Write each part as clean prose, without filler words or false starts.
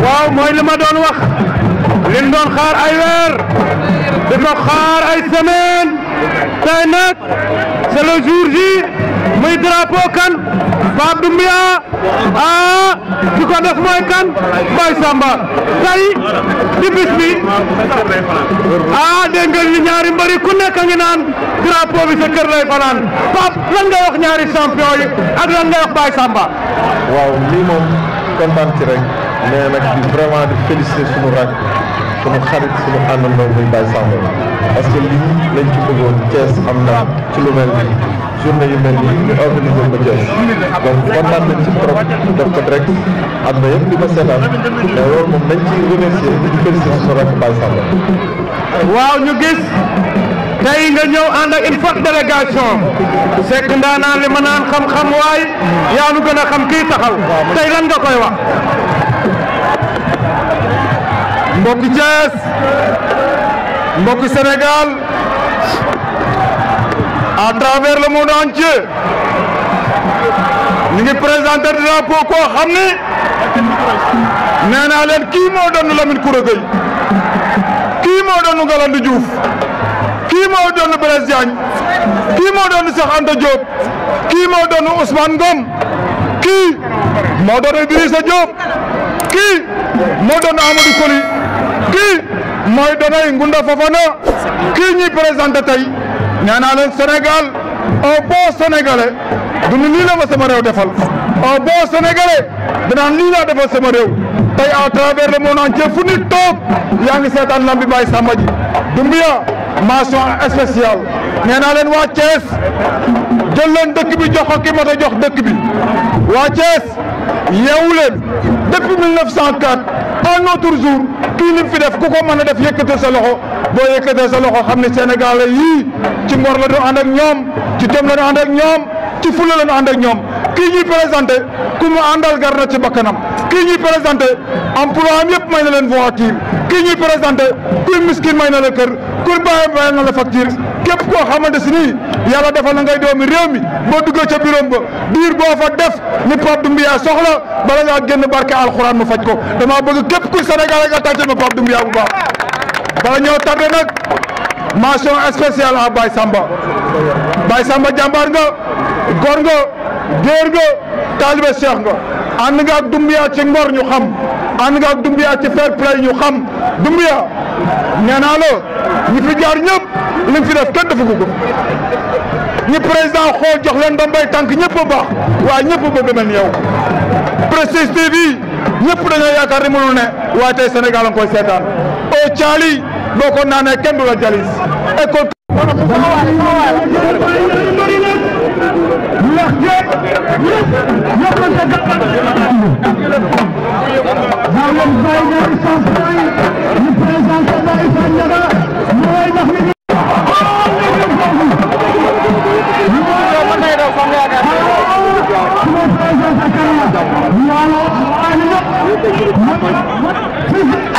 waaw mooy li ma doon wax liñ doon xaar ay weer di ko xaar ay semaine tey nag c'est le jour J muy drapeau kan Pape Doumbia ki ko def mooy kan Baye Samba tey di bis bi dégg nga li ñaari mbëri ku nekk a ngi naan drapeau bi sa kër lay fanaan Pape lan ngay wax ñaari champion yi ak lan ngay wax Baye Samba. waaw lii moom kontaan ci rek mais nag di vraiment di féliciter suñu rak suñu xarit suñu àndandoo muy Baye Samba parce que lii lañ ci bëggoon Thiès am na ci lu mel ni journée yu mel nii ñu organiser ko Thiès donc kontaan nañ ci trop def ko direct àdduna yëpp di ko seetaan mais loolu moom nañ ci remercier di féliciter suñu rak Baye Samba. waaw ñu gis tey nga ñëw ànd ak une forte délégation sekk ndaanaan li ma naan xam-xam waay yaa nu gën a xam kii taxaw tey lan nga koy wax. mbokki Thiès mbokki Sénégal à travers le monde entier ñu ngi présenté drapeau koo xam ne nee naa leen kii moo doon Lamine Koura Gueye kii moo doon Ngalandou Diouf kii moo doon Blaise Diagne kii moo doon Cheikh Anta Diop kii moo doon Ousmane Ngom kii moo doon Idrissa Diop kii moo doon Amadou Koli kii mooy doonay Ngunda Fofana kii ñuy présenté tey nee naa leen Sénégal un bon Sénégalais du nu lii la ma sama réew defal un bon Sénégalais danaan lii laa defal sama réew tey à travers le monde entier fu nit toog yaa ngi seetaan lambi Baye Samba ji Doumbia mention spéciale nee naa leen waa Thiès jël leen dëkk bi jox ko ki mot a jox dëkk bi waa Thiès yeewu leen depuis 1904 un autre jour kii lim fi def ku ko mën a def yëkkate sa loxo boo yëkkatee sa loxo xam ne Sénégalais yii ci ngor la doon ànd ak ñoom ci dem la doon ànd ak ñoom ci fulla la doon ànd ak ñoom kii ñuy présenté ku mu àndal gar na ci bakkanam kii ñuy présenté emploi am yëpp may na leen voiture kii ñuy présenté kuy miskin may na la kër kuy bàyyi may na la facture képp koo xamante si nii yàlla defal na ngay doomi réew mi boo duggee ca bureau ba biir boo fa def ni Pape Doumbia soxla bala ngaa génn barke alxuraan mu faj ko dama bëgg képp kuy Sénégal nga tàccal ma Pape Doumbia bu baax bala ñoo tardé nag mention spéciale à Baye Samba Baye Samba jàmbaar nga góor nga géer nga taalibe Cheikh nga ànd nga ak Doumbia ci ngor ñu xam ànd nga ak Doumbia ci fair play ñu xam Doumbia nee naa la ñi fi jaar ñëpp li mu fi def kenn defu ko ñi président xool jox leen ndombay tànk ñëpp a baax waaye ñëpp a bëgg mel ni yow Prestige TV ñëpp dañoo yaakaar ni mënul ne waaye tey Sénégal nga koy seetaan au Thiali boo ko naanee kenn du la jalis école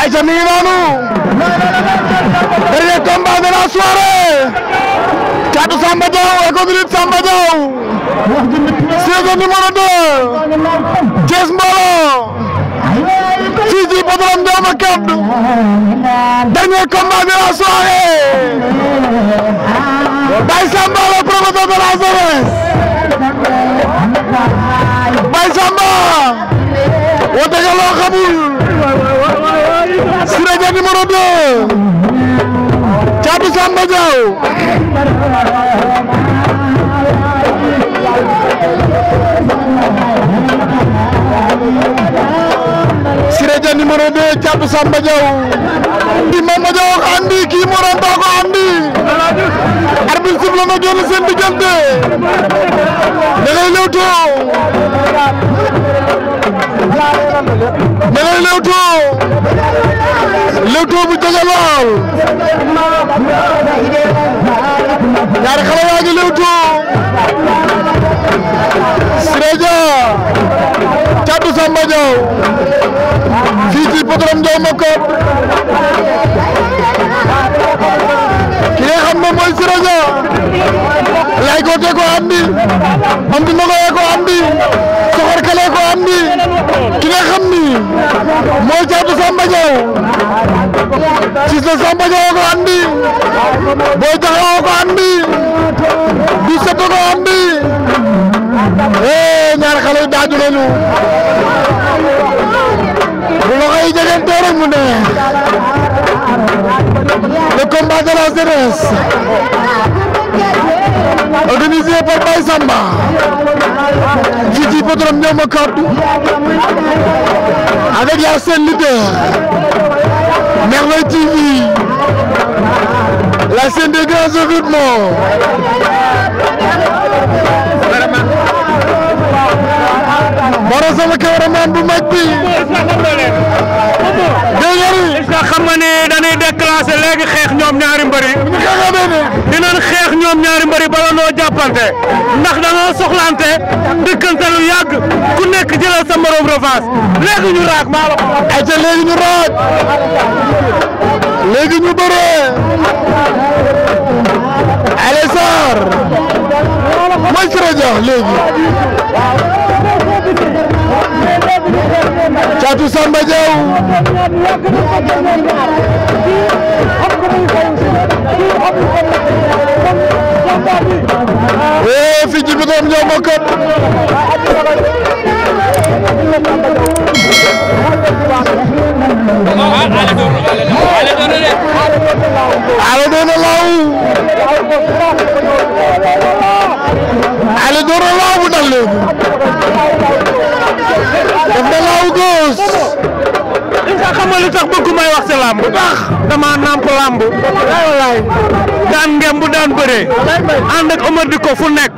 Aïcha mi ngi noonu dernier combat de la soirée Thiatou Samba Diaw écurie Samba Diaw saison numéro 2 Thiès Mbolo fii ci Podrom Ndioma Kebs dernier combat de la soirée Baye Samba le promoteur de la jeunesse Baye Samba woote nga loo xamul Sire Dia numéro 2 Thiatou Samba Diaw Sire Dia numéro 2 Thiatou Samba Diaw di Mama Diaw ko andi kii moo doon ko andi arbitre sifflé na génn seen diggante da ngay lewtoo lewtoo bu jege lool ñaari xale yaa ngi lewtoo Sire Dia Thiatou Samba Diaw fii ci Podrom Ndioma Kebs ki nga xam ne mooy Sire Dia lay ko te ko andi am di nogoye ko andi soxor kale ko andi ki nga xam ni mooy Thiatou Samba Diaw Cissé Samba Diaw ko andi Boy Jaxaw ko andi du seto ko andi ñaar xale yi daaju nañu bu loxo yi jegante rek mu ne le combat de la jeunesse organisé par Baye Samba fii ci Podrom Ndioma Kebs avec la scène leader Merveille TV la scène des grands événements Moro sama cameraman bu mag bi est-ce que xam nga ne dañuy déclencher léegi xeex ñoom ñaari mbëri dinañ xeex ñoom ñaari mbëri bala noo jàppante ndax dañoo soxlante dëkkante lu yàgg ku nekk jëlal sa morom revanche léegi ñu raak maa la ko ay ca léegi ñu raak léegi ñu bëree Allez Sarr mooy Sire Dia léegi Thiatou Samba Diaw fii ci Podrom Ndioma Kebs ale doona law ale doona law bu dal léegi def na law góos xam nga lu tax bëgg may wax ci làmb tax dama namp làmb wallaay daan ngem bu daan bëree ànd ak Omar di ko fu nekk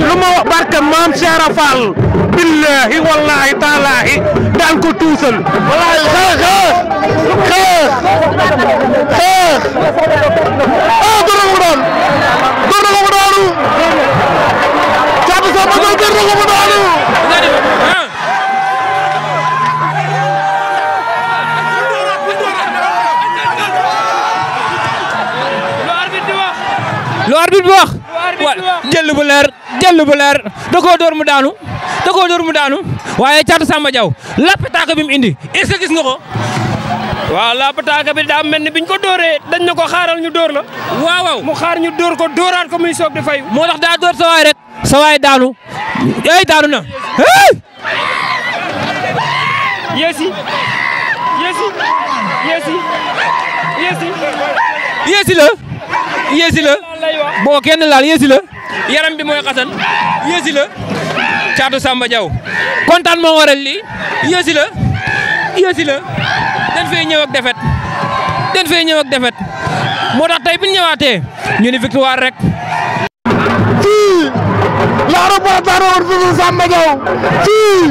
lu ma wax barke maam Cheikh Fall billahi wallahi taalahi daan ko tuusal wallaay xeex door na ko daanu Thiatou Samba Diaw door na ko daanu lu arbitre bi wax jël bu leer da koo door mu daanu waaye Thiatou Samba Diaw lapataaka bi mu indi est-ce que gis nga ko waaw lapataaka bi daa mel ni biñ ko dóoree dañ na ko xaaral ñu dóor la waaw mu xaar ñu dóor ko dóoraat ko muy soog di fay moo tax daa dóor sa waay rek sa waay daanu daanu na yéesi la boo kenn laal yéesi la yaram bi mooy xasan yéesi la Thiatou Samba Diaw kontaan moo waral lii yéesi la dañ fay ñëw ak defet moo tax tey bi ñu ñëwaatee ñu ni victoire rek fii la reporter daanoon Thiatou Samba Diaw fii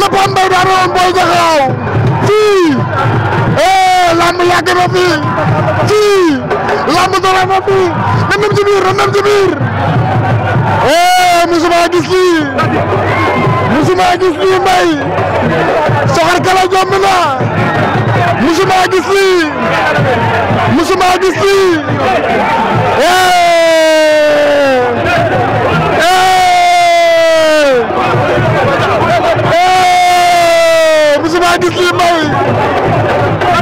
la Pambay daanoon Boy Jaxaw fii lamb yàgg na fii lamb doole na fii na dem ci biir musuma gis lii mbay soxor kala jomb na musuma gis lii musuma gis lii musuma gis lii mbay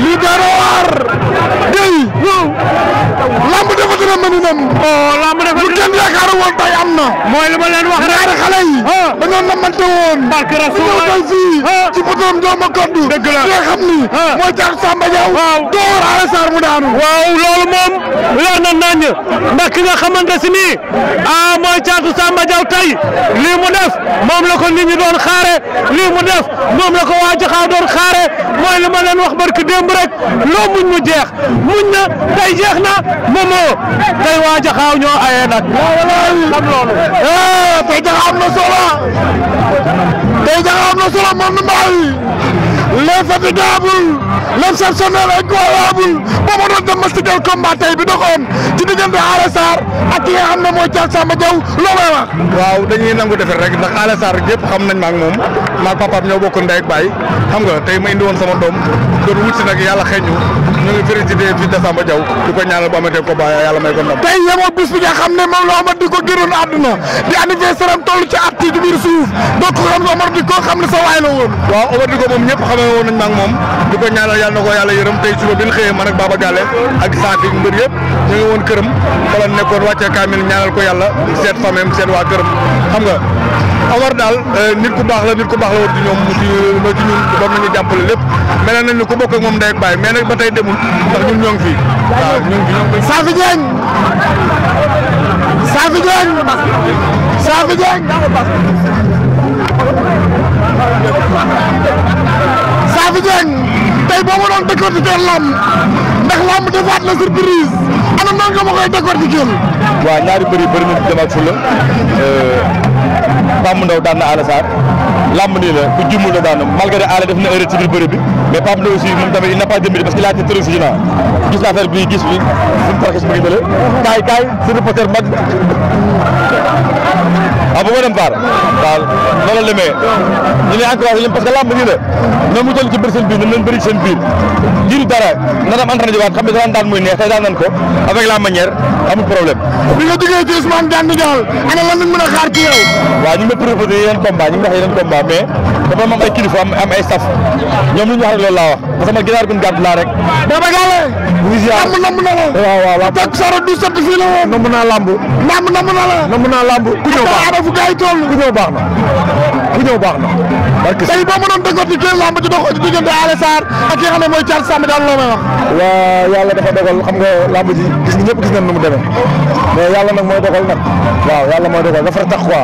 lii dara waar dey lamb dafa dina mëninam lamb dafa lu kenn yaakaar woon tey am na mooy li ma leen wax ñaari xale yi dañoo namante woon barke Rasul tey fii ci potoom dooma koddu dëgg la nga xam ni mooy Thiatou Samba Diaw door Alé Sarr mu daanu waaw loolu moom leer na nañ ndax ki nga xamante si nii mooy Thiatou Samba Diaw tey lii mu def moom la ko nit ñi doon xaare lii mu def moom la ko waa Jaxaaw doon xaare mooy li ma leen wax barki démb rek loo muñ mu jeex muñ na tey jeex na moomoo tey waa Jaxaaw ñoo ayee nag xam loolu tey Jaxaaw am na solo tey Jaxaaw am na solo moom nu mbaay l'infatigable l'exceptionnel incroyable booba doon dem mastiquel combat tey bi doxoon ci diggante Alé Sarr ak ki nga xam ne mooy Thiatou Samba Diaw loo may wax waaw dañuy nangu defet rek ndax Alé Sarr yëpp xam nañ ma ak moom maag papaam ñoo bokk ndey ak baay xam nga tey ma indi woon sama doom doon wut si nag yàlla xeeñu ñu ngi félicité fii de Samba Diaw di ko ñaanal bu amatee ko baa yàlla may ko ndam tey yemoo bis bi nga xam ne moom la Omar di ko gënoon àdduna di anniversaire am toll ci at ci biir suuf donc xam nga Omar di ko xam ne sa waay la woon waaw Omar di ko moom ñëpp xamee woon nañ ma ak moom di ko ñaanal yàlla na ko yàlla yërëm tey suba bi ñu xëyee man ak Baba Galle ak Safi mbër yëpp ñu ngi woon këram fa la nekkoon wàccee kaamil ñaanal ko yàlla seet famem seet waa këram xam nga Omar daal nit ku baax la woon ci ñoom ci ñun doon nañu jàppale lépp mel nañ ni ku bokk ak moom ndey ak baay mais nag ba tey demul ndax ñun ñoo ngi fi waaw ñu ngi fi Safi Dieng Safi Dieng Safi Dieng Safi Dieng tey boo ma doon décortiquer lamb ndax lamb defaat la surprise ana nan nga ma koy décortiquer waaw ñaari bëri na dem ak fulla Pape Ndaw daan na Alé Sarr lamb nii la ku jumul la daan malgré Alé def na erreur ci biir bëri bi mais Pape Ndaw aussi moom tamit il n'a pas de mérite parce qu'il a été très original gis naa affaire bi gis bi suñu tarxis mu ngi bële kaay c'est reporter mag bu ma dem faar waaw loolu la demee ñu lay encouragé ñoom parce que lamb nii la ñoom mu toll ci bëri seen biir ñoom leen bëri seen biir lii dara na dem entraîné jiwaat xam ne daan muy neex tey daan nañ ko avec la manière amul problème bi nga jógee ci Ousmane Gane Dial ana lan lañ mën a xaar ci yow waaw ñu ngi may proposé yeneen combat ñu ngi wax yeneen combat mais dafa am ay kilifa am ay staff ñoom lu ñu wax rek loolu laa wax parce que man ginaar gun gàtt laa rek Baba Galle mu ngi ziar namm na la waaw tak sara du sat fii la woon namm naa lamb namm naa lamb ku ñëw baax fu gaay toll ku ñëw baax na barke tey boo mënoon décortiquer lamb ci dox ci diggante Alé Sarr ak ki nga xam ne mooy Thiatou Samba Diaw loo may wax waa yàlla dafa dogal xam nga lamb ji gis nga ñëpp gis nañ nu mu demee mais yàlla nag mooy dogal nag waaw yàlla mooy dogal dafa tax quoi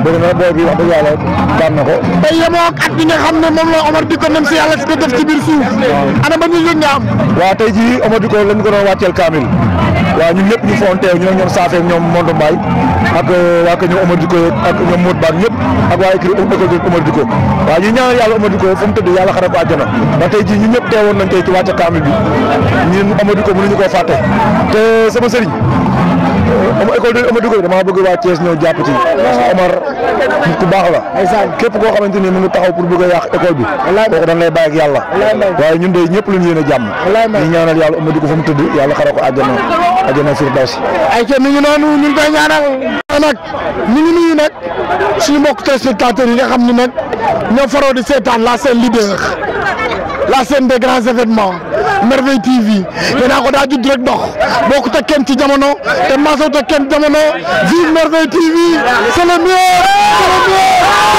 dëgg na booy bi wax dëgg yàlla daan na ko tey yemoo ak at bi nga xam ne moom la Omar di ko nem si yàlla si ko def ci biir suuf ana ba ñu yëg nga am waaw tey jii Omar di ko lañ ko doon wàcceel kaamil waaw ñun ñëpp ñu foon teew ñu ñoom Saafé ñoom Mondo Mbaye ak waa ko ñoom Omar di ko ak ñoom Modou Ba ñëpp ak waa écrit école de Omar di ko waaw ñu ñaanal yàlla Omar di ko fu mu tëdd yàlla xare ko àjjana ba tey jii ñun ñëpp teewoon nañ tey ci wàcce kaamil bi ñun Omar di ko mënuñu koo fàtte te sama sëriñ école de Omar di ko dama bëgg waa Thiès ñëw jàpp ci Omar nit ku baax la képp koo xamante ni mu ngi taxaw pour bëgg a yàq école bi kooku dañ lay bàyyi ak yàlla waaye ñun de ñëpp lu ñu yéene jàmm ñu ñaanal yàlla Omar di ko fu mu tëdd yàlla xare ko àjjana firdawsi ay ca mi ngi noonu ñu ngi koy ñaanal nag ñu ngi nuyu nag suñu mbokk téléspectateurs yi nga xam ni nag ñoo faroo di seetaan la scène leader la scène des grands événements Merveille TV nee naa ko daa judd rek dox bokkut ak kenn ci jamono te maasawut ak kenn jamono vive Merveille TV c'est le mieux